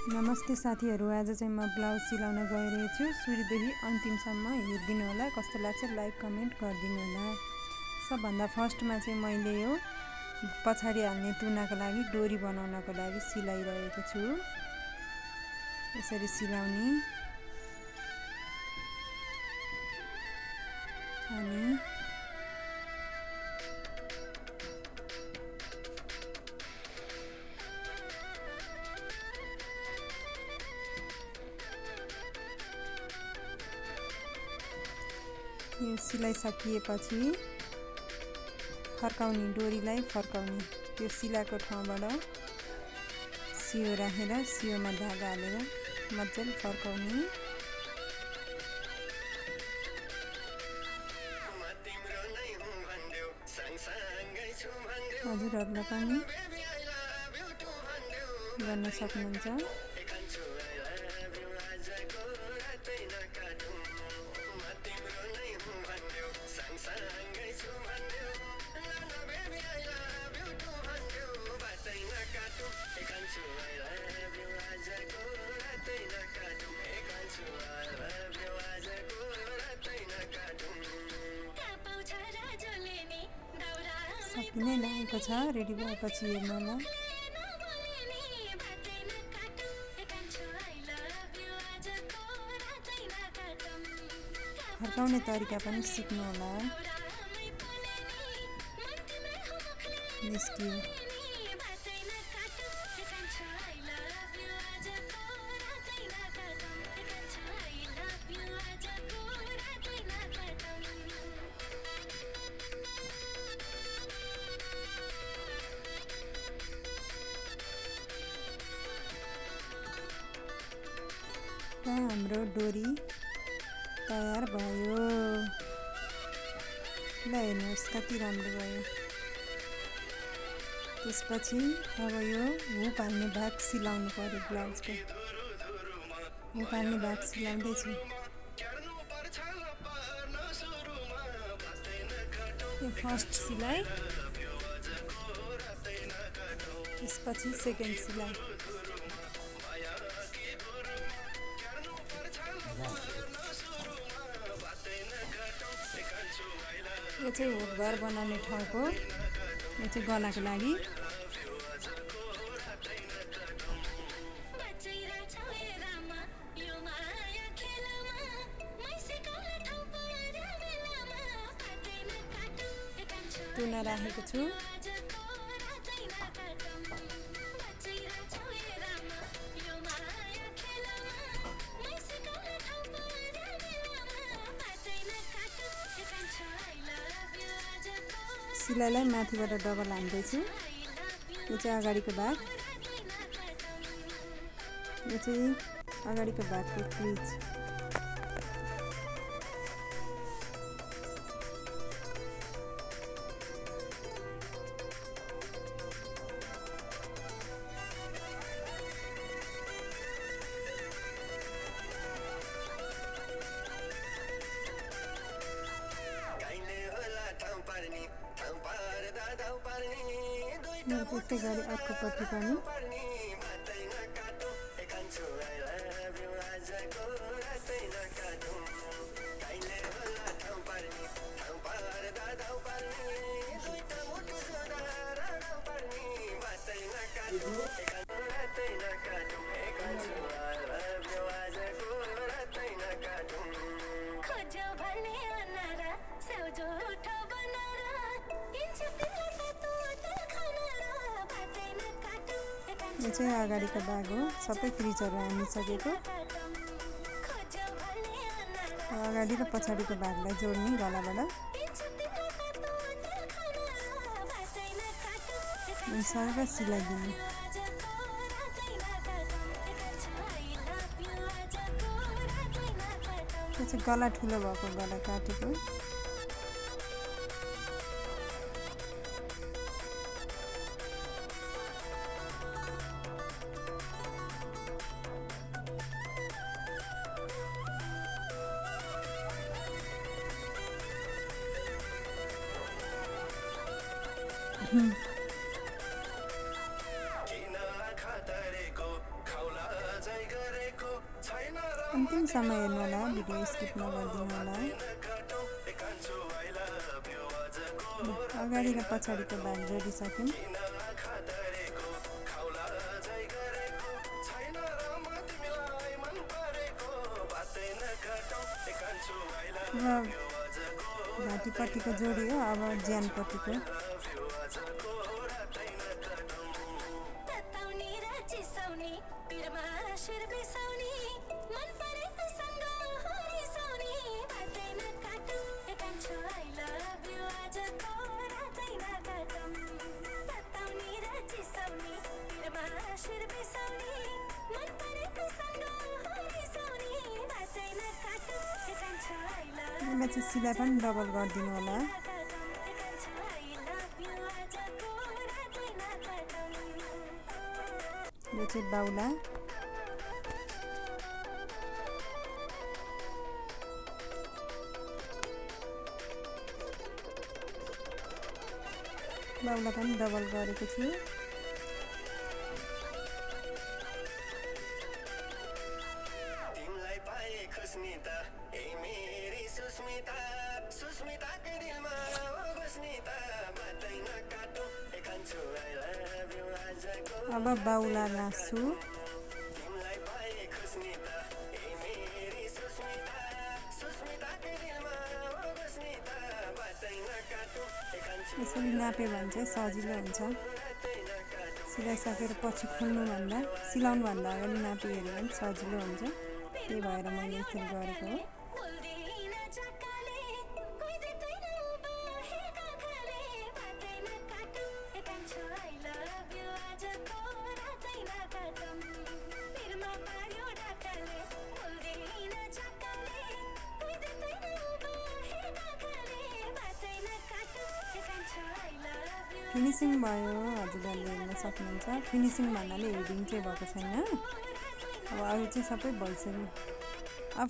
नमस्ते साथीहरू, आज चाहिँ म ब्लाउज सिलाउन गइरहेछु। सुरुदेखि अन्तिमसम्म हेरिदिनु होला। कस्तो लाग्छ लाइक कमेन्ट गरिदिनु होला। सबभन्दा फर्स्टमा चाहिँ मैले यो पछाडि हाल्ने तुनाको लागि डोरी बनाउनको लागि सिलाइरहेको छु। यसरी सिलाउने अनि यो सिलाइ सकिएपछि फर्काउने, डोरीलाई फर्काउने, त्यो सिलाएको ठाउँबाट सियो राखेर सियोमा धागा हालेर मजाले फर्काउने। हजुरहरूलाई पनि गर्न सक्नुहुन्छ। सकिनै लागेको छ। रेडी भएपछि हेर्नु होला। फर्काउने तरिका पनि सिक्नु होला। निस्कियो। हाम्रो डोरी तयार भयो। ल हेर्नुहोस् कति राम्रो भयो। त्यसपछि अब यो हुक हाल्ने भाग सिलाउनु पर्यो। ब्लाउजको हुक हाल्ने भाग सिलाउँदैछु। यो फर्स्ट सिलाइ, त्यसपछि सेकेन्ड सिलाइ। यो चाहिँ हुक घर बनाउने ठाउँको, यो चाहिँ गलाको लागि। तुना राखेको छु। सिलाइलाई माथिबाट डबल हान्दैछु। यो चाहिँ अगाडिको भाग, यो चाहिँ अगाडिको भागको क्रिज। त्यस्तै गरी अर्कोपट्टि पनि। यो चाहिँ अगाडिको भाग हो। सबै क्रिजहरू हानिसकेको। अगाडि र पछाडिको भागलाई जोड्ने गलाबाट सरर सिलाइदिने। त्यो चाहिँ गला ठुलो भएको गला काटेको। अन्तिमसम्म हेर्नु होला, भिडियो स्किप नगरिदिनु होला। अगाडि र पछाडिको भाग जोडिसक्यौँ। घाँटीपट्टिको जोडियो, अब ज्यानपट्टिको। यसलाई चाहिँ सिलाइ पनि डबल गरिदिनु होला। यो चाहिँ बाउला। बाउला पनि डबल गरेको छु। अब बाउला नाच्छु। यसरी नाप्यो भने चाहिँ सजिलो हुन्छ। सिलाइसकेर पछि खोल्नुभन्दा सिलाउनुभन्दा अगाडि नापिहेऱ्यो भने सजिलो हुन्छ। त्यही भएर मैले यसरी गरेको हो। फिनिसिङ भयो, हजुरहरूले हेर्न सक्नुहुन्छ। फिनिसिङ भन्नाले हेडिङ चाहिँ भएको छैन। अब अरू चाहिँ सबै भइसक्यो। अब